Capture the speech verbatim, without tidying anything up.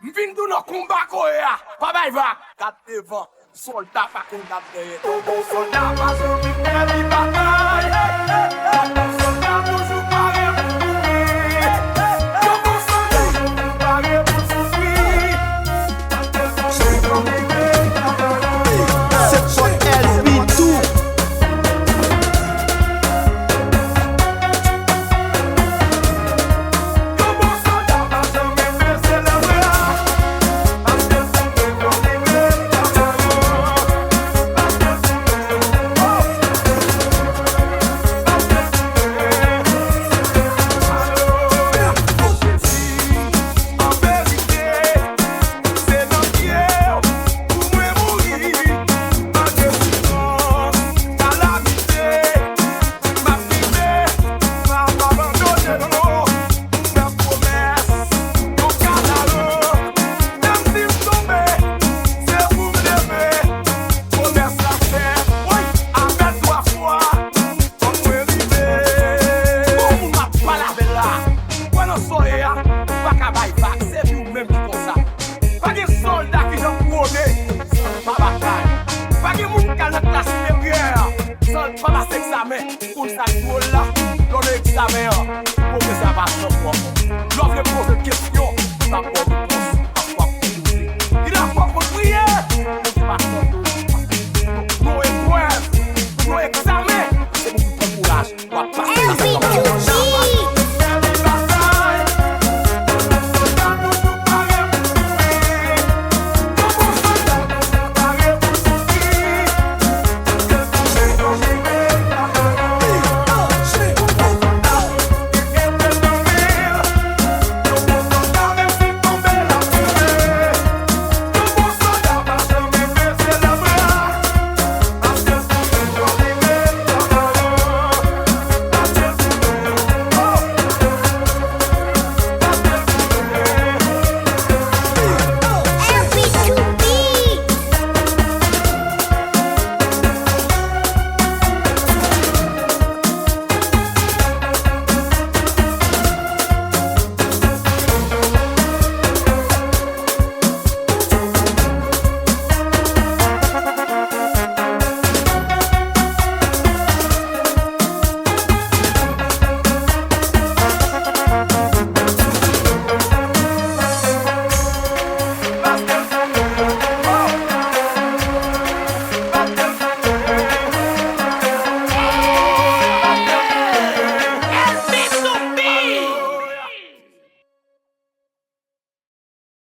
M vin tou nan konba Kore a. Pa bay vag. Gad devan. Sòlda pa konn gad dèyè. Yon bon sòlda pa janm pèdi batay. Yon bon sòlda toujou pare pou mouri. Yon bon sòlda toujou pare pou soufri. Se fòt L B tou. Fòk mwen rive. Bon moun m ap pale avè l la. Ou kwè nan sa w ye a, ou pa ka bay vag, se vi w menm ki konsa. Pa gen sòlda ki janm pwone san l pa batay. Pa gen moun ki al nan klas siperyè san l pa pase egzamen. Ou konn sa k dwòl la? Lè w nan egzamen an, pwofesè a pa janm pran kont. Lè w vle poze l kesyon, li pa pran kont.